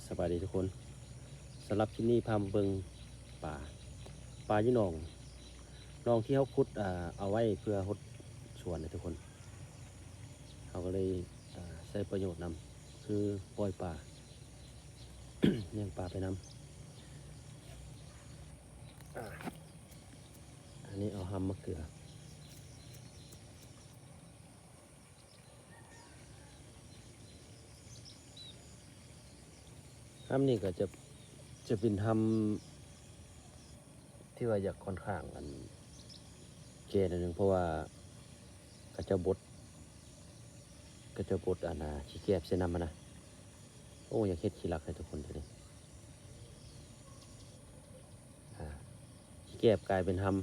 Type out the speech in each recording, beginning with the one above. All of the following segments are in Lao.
ສະບາຍດີທຸກຄົນ, ສຳລັບຄລິບນີ້ພາມາເບິ່ງປາ, ປາຢູ່ໜອງ, ໜອງທີ່ເຮົາຂຸດ ອ່າ ເອົາໄວ້ເພື່ອຫົດສວນນະທຸກຄົນ. ເຮົາກໍເລີຍ ອ່າ ໃຊ້ປະໂຫຍດນຳ ຄືປ່ອຍປາ, ລ້ຽງປາໄປນຳ. ອ່າ ອັນນີ້ເອົາຮຳມາເກືອ. ຮຳນີ້ກໍຈະ ຈະເປັນຮຳທີ່ວ່າຢາກຂ້ອນຂ້າງອັນແກ່ໜ້ອຍໜຶ່ງ ເພາະວ່າເຂົາເຈົ້າບົດ ເຂົາເຈົ້າບົດອັນນ່າ ຂີ້ແກບໃສ່ນຳຫັ້ນນະ. ໂອ້ ຢາກເຮັດຂີ້ລັກໃຫ້ທຸກຄົນເດ້ນີ້. ອ່າ ຂີ້ແກບກາຍເປັນຮຳ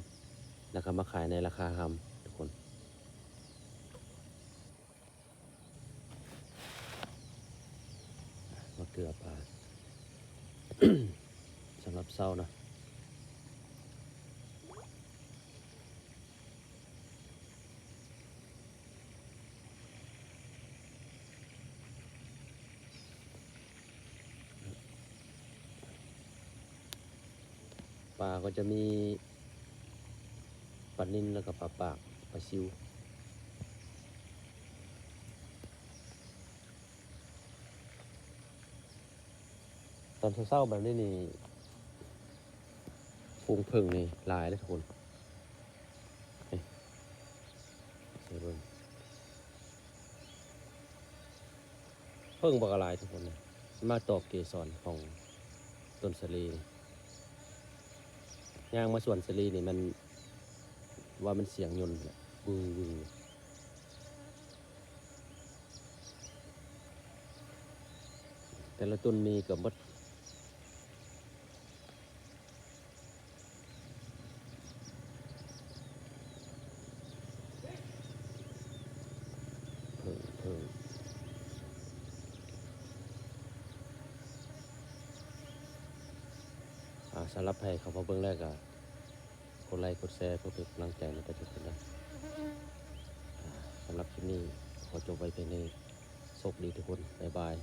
ແລ້ວກໍມາຂາຍໃນລາຄາຮຳທຸກຄົນ. ມາເກືອປາ ສຳລັບເຊົ້ານະ. ປາກໍຈະມີປານິນ ແລ້ວກໍປາປາກ ປາຊິວ. ຕອນເຊົ້າໆແບບນີ້ນີ້ ຝູງເຜິ້ງນີ້ຫຼາຍເດ້ທຸກຄົນ. ນີ້ ໃສ່ເບິ່ງ ເຜິ້ງບັກຫຼາຍທຸກຄົນ, ມາຕອກເກສອນຂອງຕົ້ນສາລີ. ຍ່າງມາສວນສາລີນີ້ ມັນ ວ່າມັນສຽງຍົນແຫຼະ ວຶ່ງໆ. ແຕ່ລະຕົ້ນມີເກືອບໝົດ. ເພີ່ມ ເພີ່ມ ອ່າ ສຳລັບໃຜເຂົ້າມາເບິ່ງແລ້ວກໍ ກົດໄລ ກົດແຊ ເພື່ອເປັນກຳລັງໃຈໃນປັດຈຸບັນນະ. ອ່າ ສຳລັບຄລິບນີ້ຂໍຈົບໄວ້ພຽງເທົ່ານີ້. ໂຊກດີທຸກຄົນ. ບາຍບາຍ.